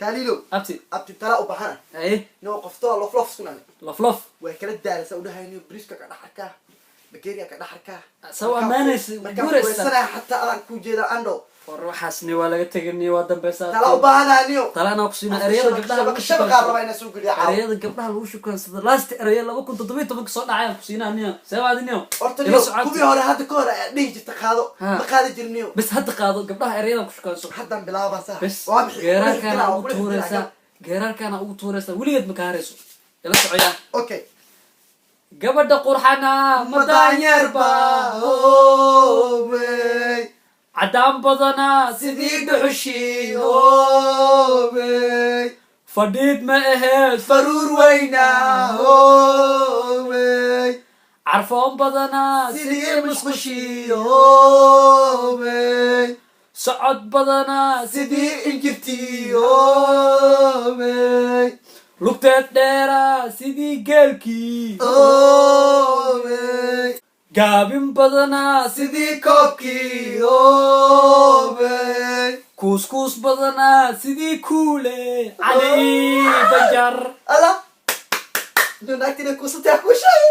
Taaliilow. Abti. Abti, tala u baxana. Haye. No, qoftoo lof lof isku nane. Lof lof. Way kala daalasa u dhahayniyo, briiska ka dhex arkaa, bakeeriga ka dhex arkaa. Saw ammaanaysa. Markaan guuraysa. Kuweysanaya xataa adaan ku jeeda andho. War, waxaasni waa laga tegani, waa dambeysaa. Tala u baahanaa niyo. Tala anaa kusiina. Ereyada gabdhaha lagu Shabaqaa rabaa shukansado. Inaa soo geliya caawa. Ereyada gabdhaha lagu shukansado, last ereya 2017 soo dhacayaan kusiinaa niyo. Seebaadi niyo? Horta Ila niyo socota. Kuwii hore hadda ka hore ayaa dhihi jirta qaado. Ha. Ma qaadi jirin niyo. Bes, hadda qaado gabdhaha ereyadan ku shukanso. Haddaan bilaabaa saa. Bes. Waa bixi. Geeraarkaana Kula ugu xidilaa, tuuraysaa, geeraarkaana ugu tuuraysaa, weligeed ma ka harayso. Ila socoyaa. Okay. Gabadha qurxana ma daanyeerba? Oobey. Caddaan badanaa sidii dhuxushii. Oobey. Fadhiid ma aheed. Faruur weynaa. Oobey. Carfoon badanaa sidii sidii musqushii. musqushii. Oobey. Socod badanaa. Sidii injirtii. Oobey. Lugteed dheeraa sidii geelkii. Oobey. Gaabin badanaa. Sidii koobkii. Oobey. Kuuskuus badanaa sidii kuule Cali Banjar. Alla, naagtina kuusatay kushay.